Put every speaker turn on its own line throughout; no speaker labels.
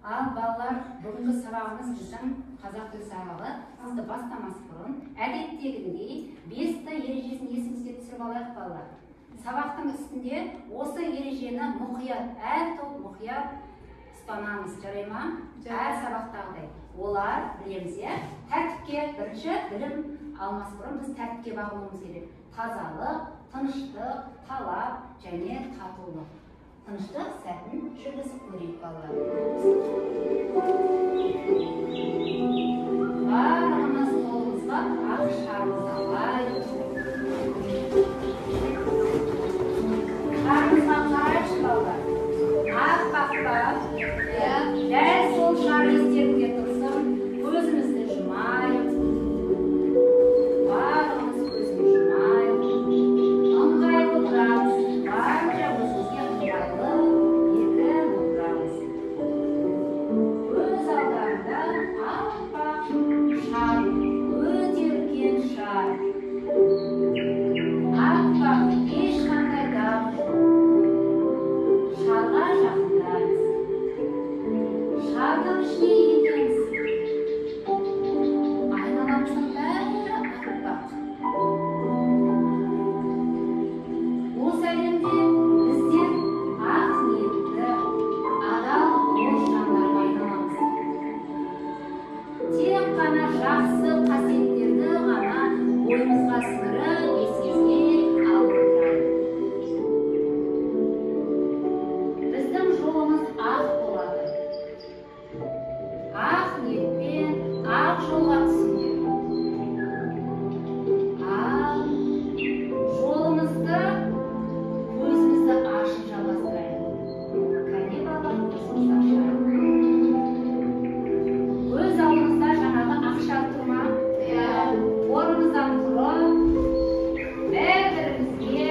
Ал балалар, бүгінгі сабағымыз біздің қазақ тілі сабағы. Сізді бастамас бұрын әдеттегідей 5Т ережесін есімізге түсіріп алайық балалар. Сабақтың үстінде осы ережені мұқият, әр топ мұқият ұстанамыз, жарай ма? Әр сабақтағыдай. Олар білеміз, иә? Тәртіпке бірінші білім алмас бұрын біз тәртіпке бағынуымыз керек. Тазалық, тыныштық, талап және татулық. Тыныштық сәтін жүргізіп көрейік балалар. Барлығымыз қолымызға ақ шарымызды алайық. Шарымызға қарайықшы балалар. Аппақ па? Иә. Дәл сол шар естеріңде тұрсын. Көзімізді жұмайық. Барлығымыз көзін жұмайық. Ыңғайлы отырамыз. Барынша өзімізге ыңғайлы еркін отырамыз. Көз алдарында аппақ шар, өте үлкен шар. Аппақ, ешқандай дағы жоқ. Шарға жақындаймыз. Шардың ішіне енеміз. Айналамыздың бәрі аппақ. Осы әлемде біздер ақ ниетті, адал дос жандарға айналамыз. Тек қана жақсы қасиеттерді ғана бойымызға сіңіріп, есімізге алып отырайық. Біздің жолымыз ақ болады. Ақ ниетпен ақ жолға түсіңдер. Ал жолымызды көзімізді ашып жалғастырайық. Кәне балалар, көзімізді ашайық. Көз алдымызда жаңағы ақ шар тұр ма?
Иә.
Орнымыздан тұрып, бір-бірімізге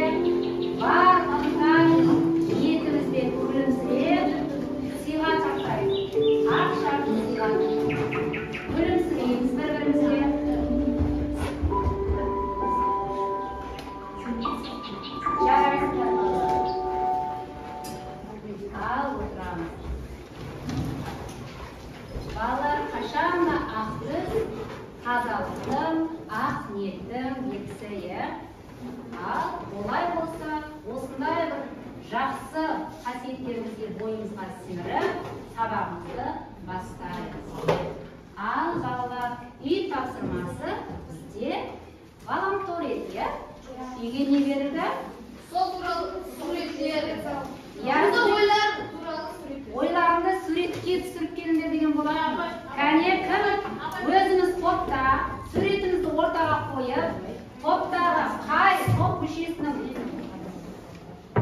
бар ынта ниетімізбен күлімсіреп сыйға тартайық. Ақ шарды сыйға күлімсірейміз бір-бірімізге. Жарайсыздар балалар. Ал отырамыз. Балалар, қашан да ақ түс тазалықтың, ақ ниеттің белгісі, иә? Ал олай болса, осындай бір жақсы қасиеттерімізге бойымызға сіңіріп, сабағымызды бастаймыз. Ал балалар, үй тапсырмасы бізде ғаламтор еді, иә? Үйге не берілді?
Сол туралы суреттер.
Иә,
Осы ойлар туралы суреттер.
Ойларыңды суретке түсіріп келіңдер деген болатын. Кәне, кім өзіміз топта суретімізді ортаға қойып, топтағы қай топ мүшесінің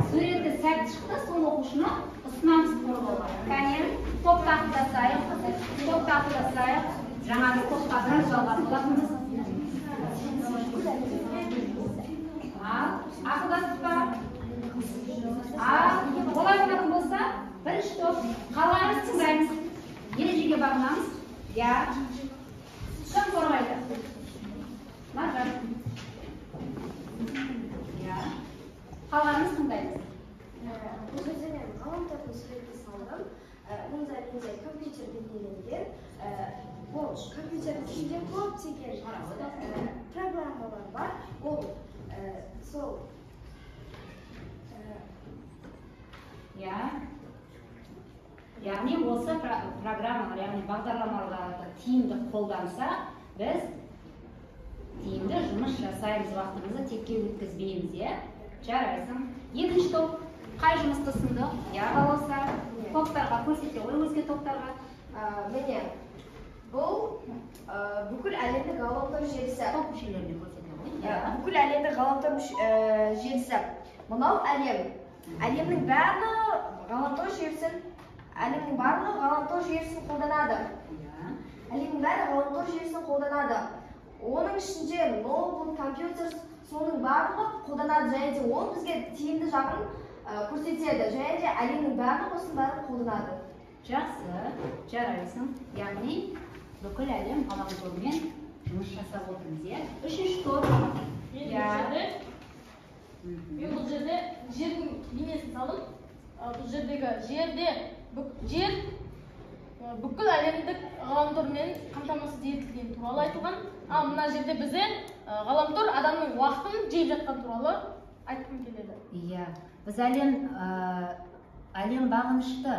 суреті сәтті шықты, сол оқушыны ұсынамыз қорғауға. Кәне, топта ақылдасайық, топта ақылдасайық. Жаңа біз топқа біраз жалғас болатынбыз. Ал, ақылдастық па? Ал, олай болатын болса, бірінші топ қаламыз, тыңдаймыз. Ережеге бағынамыз. Иә. Кім қорғайды? Маржан. Иә. Қалғанымыз тыңдаймыз.
Бұл жерде мен ғаламтордың суретін салдым. Мұнда менде компьютер бейнеленген. Бұл компьютердің ішінде көптеген программалар бар. Ол сол
Иә. Яғни осы программалар, яғни бағдарламаларды тиімді қолданса, біз тиімді жұмыс жасаймыз, уақытымызды текке өткізбейміз, иә? Жарайсың. Екінші топ қай жұмысты ұсынды? Иә, Балауса. Топтарға көрсете ғой, өзге топтарға.
Міне, бұл бүкіл әлемдік ғаламтор желісі.
Топ мүшелеріне көрсете ғой. Иә.
Бүкіл әлемдік ғаламтор желісі. Мынау әлем. Әлемнің барлығы ғаламтор желісін, әлемнің барлығы ғаламтор желісін қолданады.
Иә.
Әлемнің бәрі ғаламтор желісін қолданады. Оның ішінде ноутбук, компьютер, соның барлығы қолданады және де ол бізге тиімді жағын көрсетеді. Және де әлемнің барлығы осының бәрін қолданады.
Жақсы, жарайсың. Яғни бүкіл әлем ғаламтормен жұмыс жасап отырмыз, иә? Үшінші топ.
Мен
Иә.
бұл жерде, мен бұл жерде жердің бейнесін салдым. Бұл жердегі жерде жер бүкіл әлемдік ғаламтормен қамтамасыз етілген туралы айтылған. Ал мына жерде бізде ғаламтор адамның уақытын жеп жатқан туралы айтқым келеді.
Иә, біз әлем бағынышты,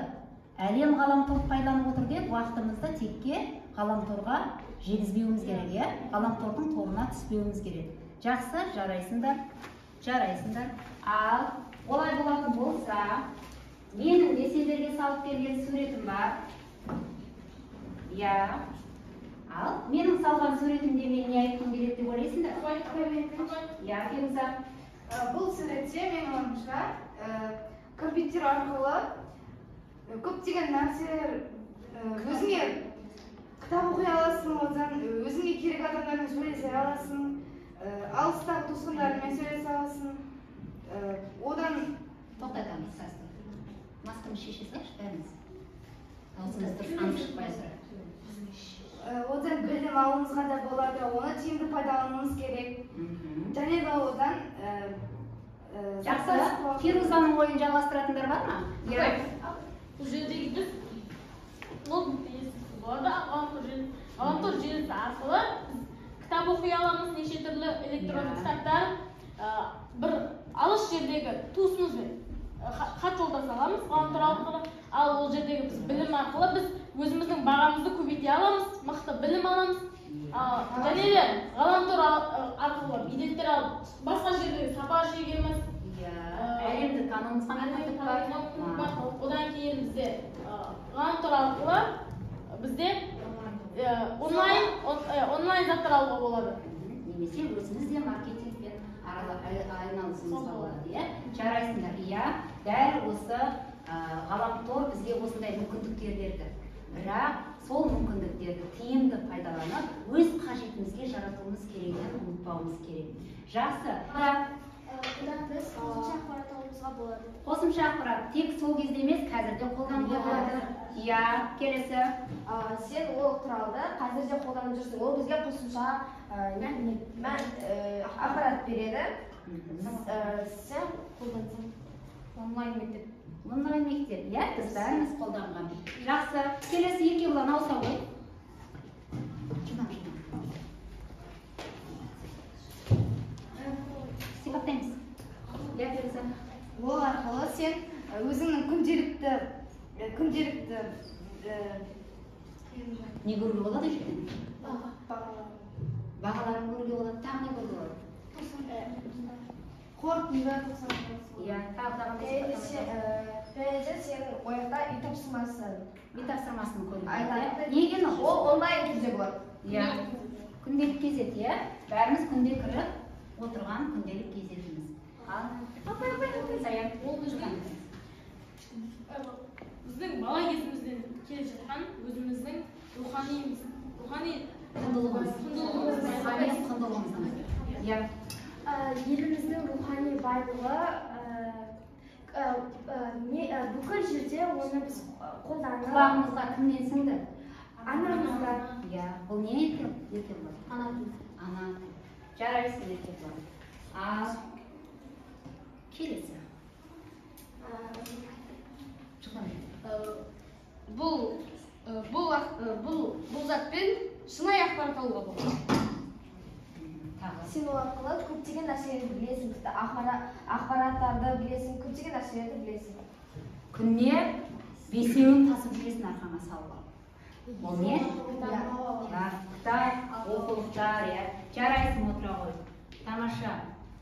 әлем ғаламтор пайдаланып отыр деп уақытымызды текке ғаламторға жегізбеуіміз керек, иә? Ғаламтордың торына түспеуіміз керек. Жақсы, жарайсыңдар, жарайсыңдар. Ал олай болатын болса, менің де сендерге салып берген суретім бар. Иә. Ал менің салған суретімде мен не айтқым келеді деп ойлайсыңдар? Иә, Феруза.
Бұл суретте менің ойымша компьютер арқылы көптеген нәрселер, өзіңе кітап оқи аласың, одан өзіңе керек адамдармен сөйлесе аласың, алыстағы туысқандарыңмен сөйлесе аласың. Одан
тоқтатамыз сазды. Масканы шеше салайықшы бәріміз. Аузымыз дұрыс анық шықпай тұр.
Одан білім алуымызға да болады, оны тиімді пайдалануымыз керек. Және де одан
жақсы. Ферузаның ойын жалғастыратындар бар ма? Иә.
Бұл жердегі біз ноутбукты естісіз болады. Ғаламтор желісі арқылы біз кітап оқи аламыз, неше түрлі электронды кітаптар, бір алыс жердегі туысымызбен хат жолдаса аламыз ғаламтор арқылы. Ал ол жердегі біз білім арқылы біз өзіміздің бағамызды көбейте аламыз, мықты білім аламыз. Және де ғаламтор арқылы билеттер алып басқа жердегі сапар шегеміз.
Әлемді тануымызға мүмкіндік бар.
Одан кейін бізде ғаламтор арқылы бізде онлайн заттар алуға болады.
Немесе өзіміз де маркетингпен айналысуымызға болады, иә? Жарайсыңдар, иә. Дәл осы ғаламтор бізге осындай мүмкіндіктер берді. Бірақ сол мүмкіндіктерді тиімді пайдаланып, өз қажетімізге жаратуымыз керегін ұмытпауымыз керек. Жақсы.
Одан біз қосымша ақпарат алуымызға болады.
Қосымша ақпарат тек сол кезде емес, қазір де қолдануға болады. Иә, келесі.
Сен ол құралды қазір де қолданып жүрсің. Ол бізге қосымша ақпарат береді. Сен қолдансаң.
Онлайн мектеп.
Онлайн мектеп, иә, біз бәріміз қолданған. Жақсы. Келесі Еркебұлан ауыса ғой. Жылдам, жылдам. Сипаттаймыз. Иә, Феруза.
Ол арқылы сен өзіңнің күнделікті
не көруге болады жерден? Бағаларын көруге болады. Тағы не көруге болады?
Қорытынды 90.
Иә, тағы да қандай сипаттама?
Және де сен ояқта үй тапсырмасын.
Үй тапсырмасын көруге
айтады.
Неге ол?
Ол онлайн түрде болады.
Иә. Күнделік кезет, иә? Бәріміз күнде кіріп отырған күнделік кезетіміз. Ал, апай, Саян,
ол біздің бала кезімізден келе жатқан өзіміздің рухани
құндылығымыз. Құндылығымыз. Иә.
Еліміздің рухани байлығы бүкіл жерде оны біз қолданып.
Құлағымызға кімнен сіңді?
Анамыздан.
Иә, бұл не Еркебұлан?
Ана тілі.
Ана тілі. Жарайсың, Еркебұлан. Ал келесі.
Бұл затпен шынайы ақпарат алуға болады.
Сен ол арқылы көптеген нәрселерді білесің, тіпті ақпараттарды білесің, көптеген нәрселерді білесің.
Күніне 5-еуін тасып жүресің арқаңа салып алып. Ол не? Кітап, оқулықтар, иә. Жарайсың, отыра ғой. Тамаша.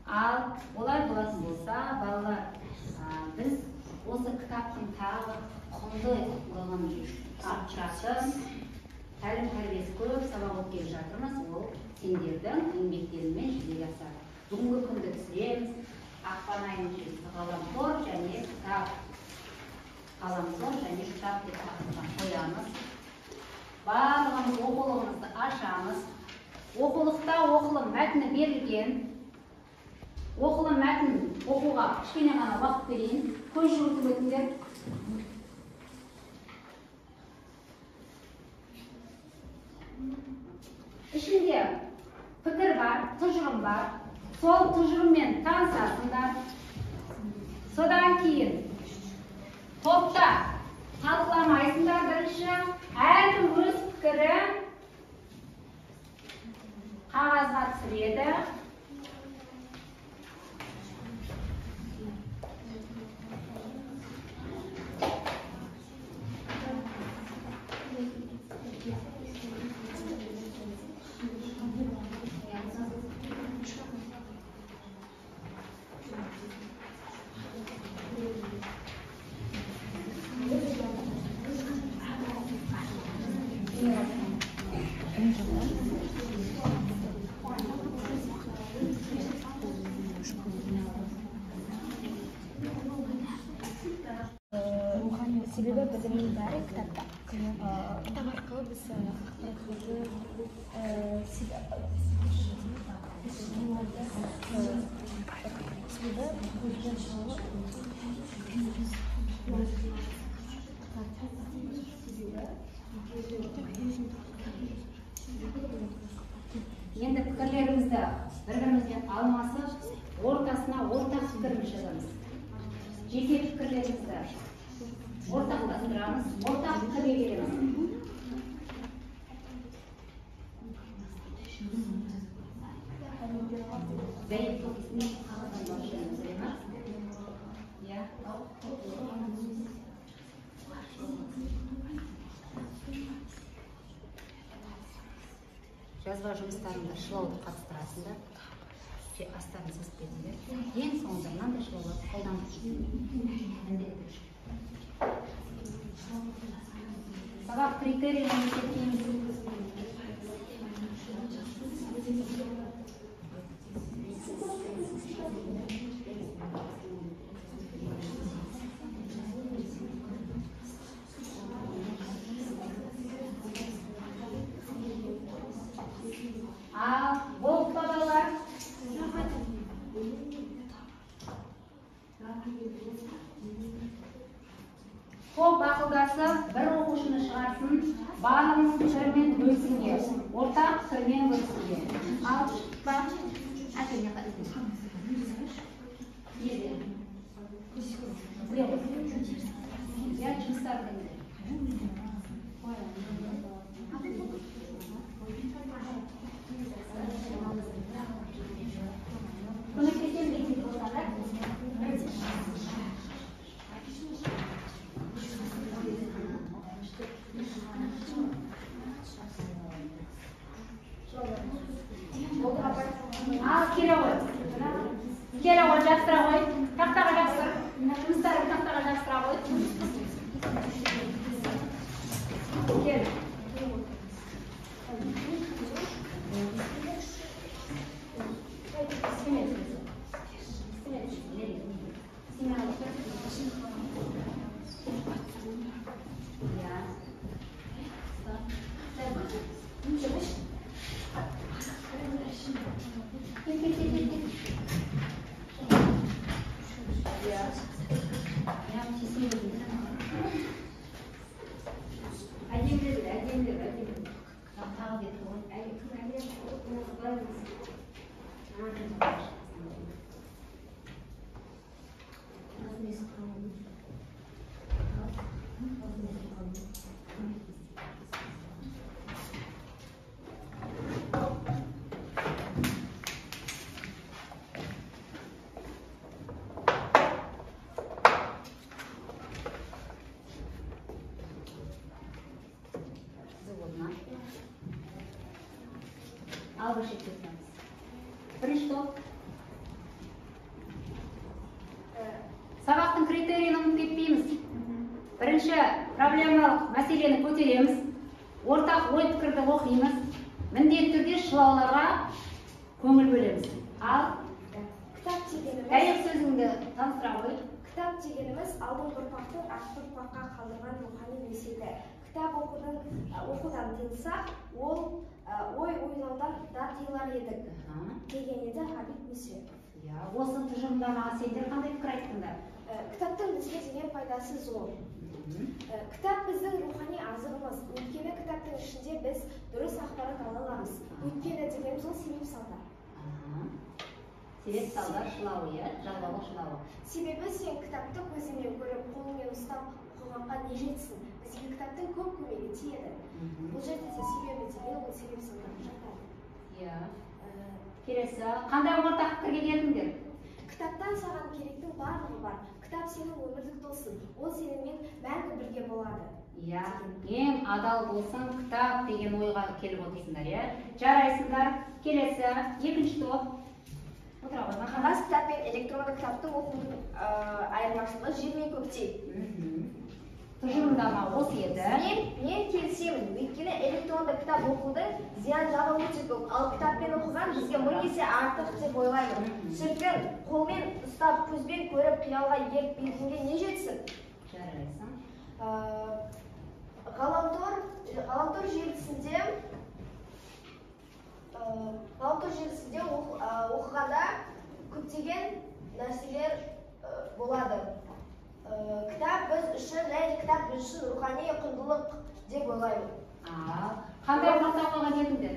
Ал олай болатын болса, балалар, біз осы кітаптың тағы құндылығын арттыратын, тәлім тәрбиесі көп сабақ өткелі жатырмыз, ол сендердің еңбектеріңмен жүзеге асады. Бүгінгі күнді түсіреміз. Ақпан айының жетісі ғаламтор және кітап. Ғаламтор және кітап деп тақырыпқа қоямыз. Барлығымыз оқулығымызды ашамыз. Оқулықта оқылым мәтіні берілген. Оқылым мәтін оқуға кішкене ғана уақыт берейін. Көз жүгіртіп өтіңдер. Ішінде пікір бар, тұжырым бар. Сол тұжырыммен танысасыңдар. Содан кейін топта Талқыламайсыңдар бірінші. Әркім өз пікірін қағазға түсіреді.
Себебі білімнің бәрі кітапта. Кітап арқылы біз ақпаратты себебі
енді пікірлерімізді бір-бірімізбен алмасып, ортасына ортақ пікіріміз жазамыз. Жеке пікірлерімізді ортақтастырамыз, ортақ пікірге келеміз. Жазба жұмыстарында шылауды қатыстырасыңдар, астарын сызып кетіңдер. Ең соңында мынандай шылауларды қолданып міндетті. Сабақ критерийін есептейміз. Ал, болды балалар. Топ ақылдасып, бір оқушыны шығарсын, барлығының пікірімен бөлісуге, ортақ пікірмен бөлісуге. Ал, шықпа. Әкеліне иә, жұмыстарды. Көмектесемін дейтін болсаңдар. Ал, келе ғой. Келе ғой, жапсыра ғой. Тақтаға жапсыр. Жұмыстарын тақтаға жапсыра ғой. Кел. Ал бір шектесеміз. Бірінші топ. Сабақтың критерийін ұмытып кетпейміз. Бірінші проблемалық мәселені көтереміз. Ортақ ой пікірді оқимыз. Міндетті түрде шылауларға көңіл бөлеміз. Ал
кітап дегеніміз,
дәйек сөзіңді таныстыра ғой.
Кітап дегеніміз алдыңғы ұрпақтың артқы ұрпаққа қалдырған рухани өсиеті. Кітап оқудан тыйылсақ, ол ой ойлаудан да тыйылар едік деген еді Ғабит Мүсірепов.
Иә, осы тұжырымдамаға сендер қандай пікір айттыңдар?
Кітаптың бізге деген пайдасы зор. Кітап біздің рухани азығымыз. Өйткені кітаптың ішінде біз дұрыс ақпарат ала аламыз. Өйткені дегеніміз ол себеп салдар.
Себеп салдар шылауы, иә, жалғаулық шылауы.
Себебі сен кітапты көзіңмен көріп, қолыңмен ұстап қоғамға не жетсін? Бізге кітаптың көп көмегі тиеді. Бұл жерде де себебі деген ол себеп салдарға жатады.
Иә. Келесі, қандай ортақ пікірге келдіңдер?
Кітаптан саған керектің барлығы бар. Кітап сенің өмірлік досың. Ол сенімен мәңгі бірге болады.
Иә, ең адал досың кітап деген ойға келіп отырсыңдар, иә? Жарайсыңдар. Келесі, екінші топ. Отыра ғой.
Қағаз кітап пен электронды кітаптың оқудың айырмашылығы жер мен көктей.
Тұжырымдама осы еді.
Мен келісемін, өйткені электронды кітап оқудың зиян жағы өте көп, ал кітаппен оқыған бізге 1000 есе артық деп ойлаймын. Шіркін, қолмен ұстап, көзбен көріп, қиялға ерік бергенге не жетсін?
Жарайсың.
Ғаламтор желісінде оқығанда көптеген нәрселер болады. Кітап біз үшін, және кітап біз үшін рухани құндылық деп ойлаймын.
Қандай ортақ ойға келдіңдер?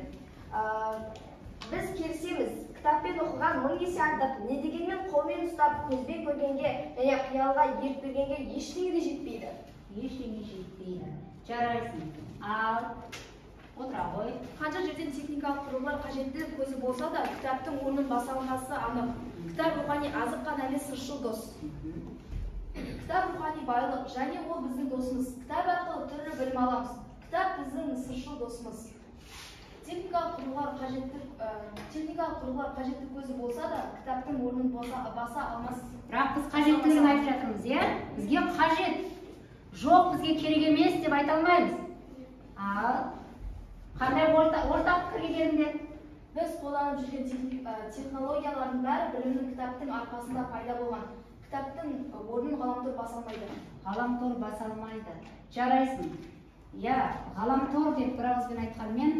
Біз келісеміз. Кітаппен оқыған 1000 есе артық. Не дегенмен қолмен ұстап, көзбен көргенге және қиялға ерік бергенге ештеңе де жетпейді.
Ештеңе жетпейді. Жарайсың. Ал отыра ғой.
Қанша жерден техникалық құрылғылар қажетті көзі болса да, кітаптың орнын баса алмасы анық. Кітап рухани азық қана емес, сыршыл дос. Кітап рухани байлық, және ол біздің досымыз. Кітап арқылы түрлі білім аламыз. Кітап біздің сыршыл досымыз. Техникалық құрылғылар қажетті көзі болса да, кітаптың орнын баса алмас.
Бірақ біз қажеттілігін айтып жатырмыз, иә? Бізге қажет. Жоқ, бізге керек емес деп айта алмаймыз. Ал қандай ортақ пікірге келдіңдер?
Біз қолданып жүрген технологиялардың бәрі білімнің кітаптың арқасында пайда болған. Кітаптың орнын ғаламтор баса алмайды.
Ғаламтор баса алмайды. Жарайсың. Иә, ғаламтор деп бір ауызбен айтқанмен,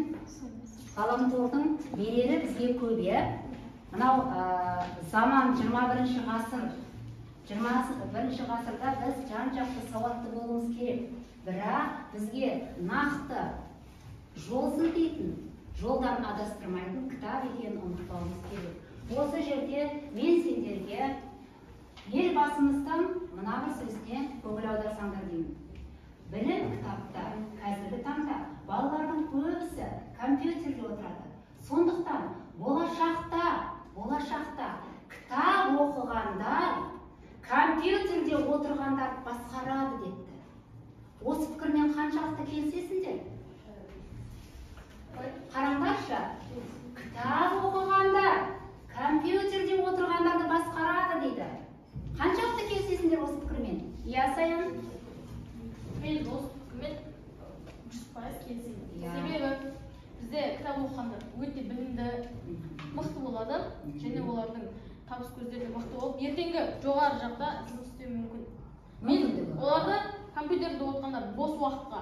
ғаламтордың берері бізге көп, иә? Мынау заман 21-ші ғасыр. 21-ші ғасырда біз жан-жақты сауатты болуымыз керек. Бірақ бізге нақты жол сілтейтін, жолдан адастырмайтын кітап екенін ұмытпауымыз керек. Осы жерде мен сендерге Елбасымыздың мына бір сөзіне көңіл аударсаңдар деймін. Білім кітапта қазіргі таңда балалардың көбісі компьютерде отырады. Сондықтан болашақта кітап оқығандар компьютерде отырғандар басқарады депті. Осы пікірмен қаншалықты келісесіңдер? Қараңдаршы, кітап оқығандар компьютерде отырғандарды басқарады дейді. Қаншалықты келісесіңдер осы пікірмен? Иә, Саян?
Мен осы пікірмен 100% келісемін. Себебі бізде кітап оқығандар өте білімді, мықты болады, және олардың табыс көздері мықты болып, ертеңгі жоғары жақта жұмыс істеуі мүмкін. Мен оларды компьютерде отырғандар бос уақытта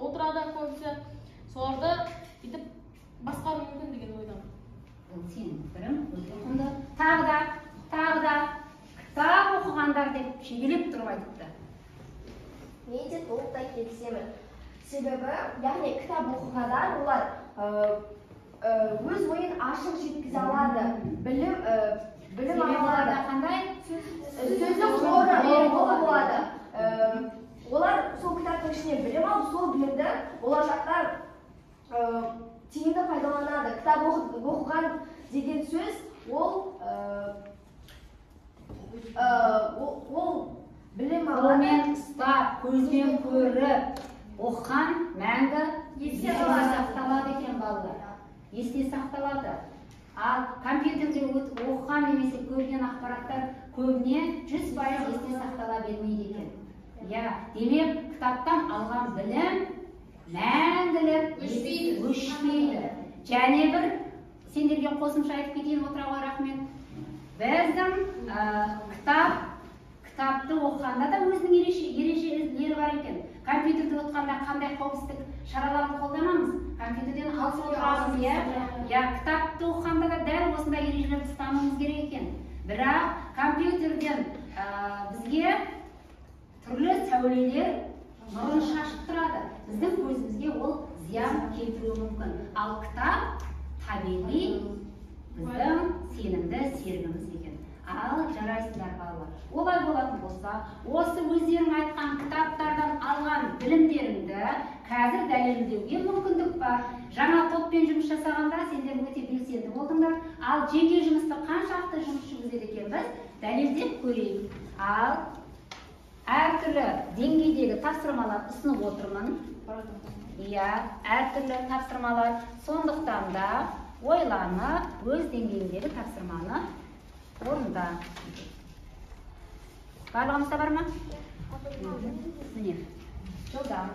отырады көбісі, соларды бүйтіп басқару мүмкін деген ойдамын.
Бұл сенің пікірің, өте құнды. Тағы да кітап оқығандар деп шегелеп тұрып айтыпты.
Мен де толықтай келісемін. Себебі, яғни кітап оқығандар олар өз ойын ашық жеткізе алады, білім ала алады.
Қандай?
Сөздік қоры мол болады. Олар сол кітаптың ішінен білім алып, сол білімді болашақта тиімді пайдаланады. Кітап оқыған деген сөз ол білім алады.
Қолмен ұстап, көзбен көріп, оқыған мәңгі
есте
сақталады екен балалар. Есте сақталады. Ал компьютерде оқыған немесе көрген ақпараттар көбіне 100% есте сақтала бермейді екен. Иә, демек кітаптан алған білім мәңгілік өшпейді. Және бір сендерге қосымша айтып кетейін, отыра ғой, рахмет. Біздің кітапты оқығанда да өзінің ережелері бар екен. Компьютерде оқығанда қандай қауіпсіздік шараларын қолданамыз? Компьютерден алыс отырамыз, иә? Иә, кітапты оқығанда да дәл осындай ережелерді ұстануымыз керек екен. Бірақ компьютерден бізге түрлі сәулелер нұрын шашып тұрады. Біздің көзімізге ол зиян келтіруі мүмкін. Ал кітап табиғи біздің сенімді серігіміз екен. Ал жарайсыңдар балалар. Олай болатын болса, осы өздерің айтқан кітаптардан алған білімдеріңді қазір дәлелдеуге мүмкіндік бар. Жаңа топпен жұмыс жасағанда сендер өте белсенді болдыңдар. Ал жеке жұмысты қаншалықты жұмыс жүргізеді екенбіз, дәлелдеп көрейік. Ал әртүрлі деңгейдегі тапсырмалар ұсынып отырмын. Иә, әртүрлі тапсырмалар. Сондықтан да ойланып, өз деңгейіңдегі тапсырманы орында. Барлығымызда бар ма? Міне, жылдам.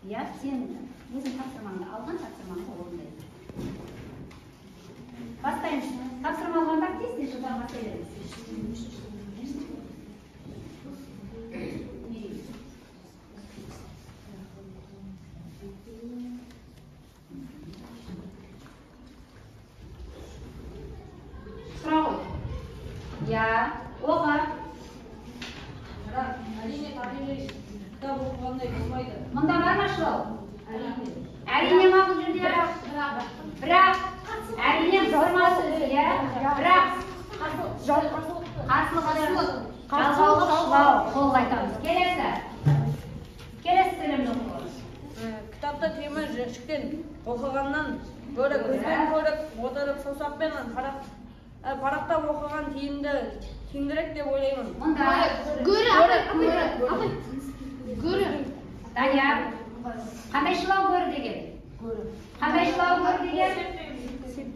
Иә, сен өзің тапсырмаңды алған, тапсырмаңды орындай. Бастаймыз. Тапсырма алғандар тез-тез жылдам бастай беріңіз. Сұрақ қой. Иә, оға.
Бірақ әрине табиғи кітап оқығандай болмайды.
Мұнда бар ма шылау? Әрине ма бұл жерде? Бірақ әрине қыстырма сөз, иә? Бірақ қарсылық жалғаулық шылау толық айтамыз. Келесі. Келесі сөйлемді оқыңыз.
Кітапты темір жәшіктен оқығаннан гөрі көзбен көріп отырып саусақпен парақтап оқыған тиімдірек деп ойлаймын.
Мұнда
Гөрі. Гөрі.
Данияр, қандай шылау гөрі деген? Қандай шылау гөрі деген?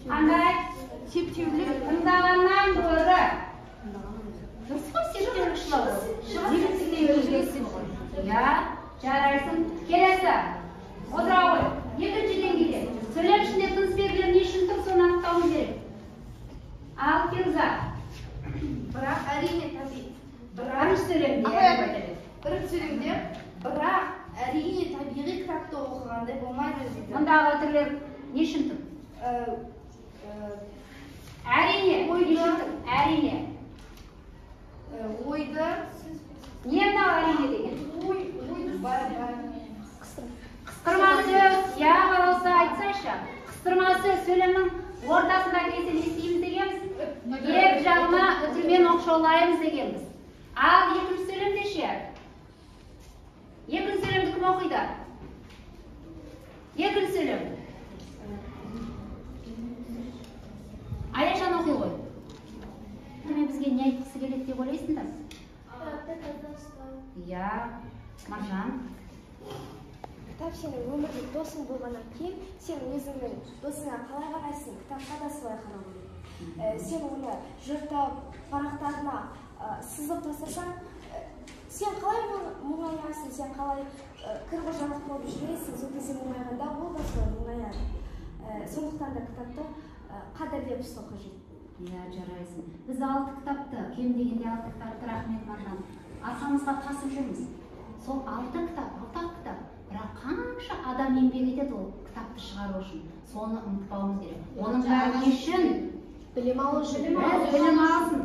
Қандай?
Септеулік.
Тыңдағаннан гөрі. Дұрыс қой, септеулік шылау. Иә, жарайсың. Келесі. Отыра ғой. Екінші деңгейде. Сөйлем ішінде тыныс белгілері не үшін тұр, соны анықтауымыз керек. Ал, Фируза.
Бірақ әрине табиғи.
Бірінші сөйлемде.
Бірінші сөйлемде бірақ әрине табиғи кітапты оқығандай болмайды дейді.
Мұндағы үтірлер не үшін тұр? Әрине, не үшін тұр? Әрине.
Ойды.
Не мынау әрине деген?
Ойды.
Қыстырма сөз, иә, балауса айтсайшы. Қыстырма сөз сөйлемнің ортасында келсе не істейміз дегенбіз? Екі жағына үтірмен оқшаулаймыз дегенбіз. Ал екінші сөйлемде ше? Екінші сөйлемді кім оқиды? Екінші сөйлем. Аяжан оқи ғой. Мен бізге не айтқысы келеді деп ойлайсыңдар? Иә, Маржан.
Кітап сенің өмірлік досың болғаннан кейін, сен өзіңнің досыңа қалай қарайсың, кітапқа да солай қарау керек. Сен оны жыртып, парақтарына сызып тастасаң, сен қалай мұңаясың, сен қалай кір-қожалақ болып жүресің, сол кезде мұңайғанда ол да солай мұңаяды. Сондықтан да кітапты қадірлеп ұстау қажет.
Иә, жарайсың. Біз 6 кітапты, кем дегенде 6 кітапты, рахмет Маржан, арқамызға тасып жүрміз. Сол 6 кітап, 6 кітап. Бірақ қанша адам еңбек етеді ол кітапты шығару үшін. Соны ұмытпауымыз керек. Оның бәрі не үшін?
Білім алу үшін.
Білім алсын.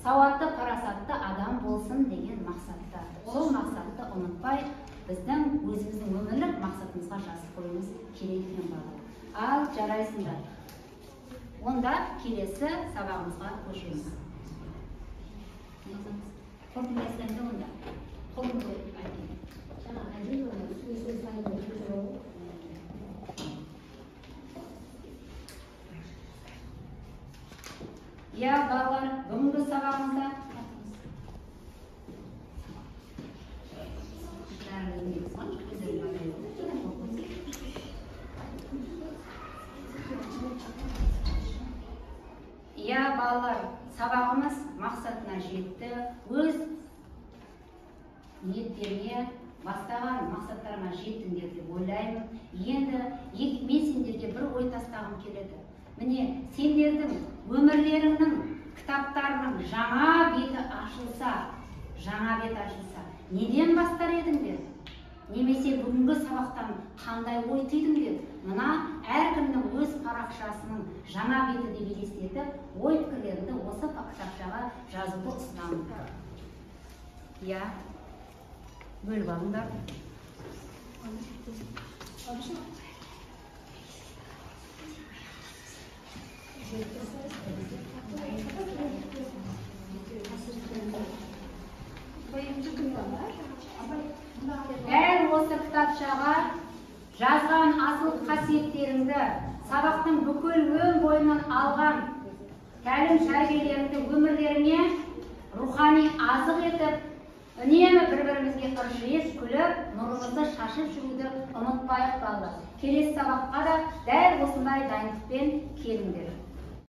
Сауатты, парасатты адам болсын деген мақсатта. Сол мақсатты ұмытпай, біздің өзіміздің өмірлік мақсатымызға жазып қоюымыз керек екен балалар. Ал жарайсыңдар. Онда келесі сабағымызға көшеміз. Қорытынды айтсаңдар онда. Қорытынды айтайын. Иә, балалар, бүгінгі сабағымызда Иә, балалар, сабағымыз мақсатына жетті. Өз ниеттеріне, бастаған мақсаттарыңа жеттіңдер деп ойлаймын. Енді мен сендерге бір ой тастағым келеді. Міне, сендердің өмірлеріңнің кітаптарының жаңа беті ашылса, жаңа беті ашылса, неден бастар едіңдер? Немесе бүгінгі сабақтан қандай ой түйдіңдер? Мына әркімнің өз парақшасының жаңа беті деп елестетіп, ой пікірлеріңді осы кітапшаға жазуды ұсынамын. Иә, бөліп алыңдар. Дәл осы кітапшаға жазған асыл қасиеттеріңді, сабақтың бүкіл өн бойынан алған тәлім тәрбиелеріңді өмірлеріңе рухани азық етіп, үнемі бір-бірімізге ыржиып күліп, нұрымызды шашып жүруді ұмытпайық, балалар. Келесі сабаққа да дәл осындай дайындықпен келіңдер.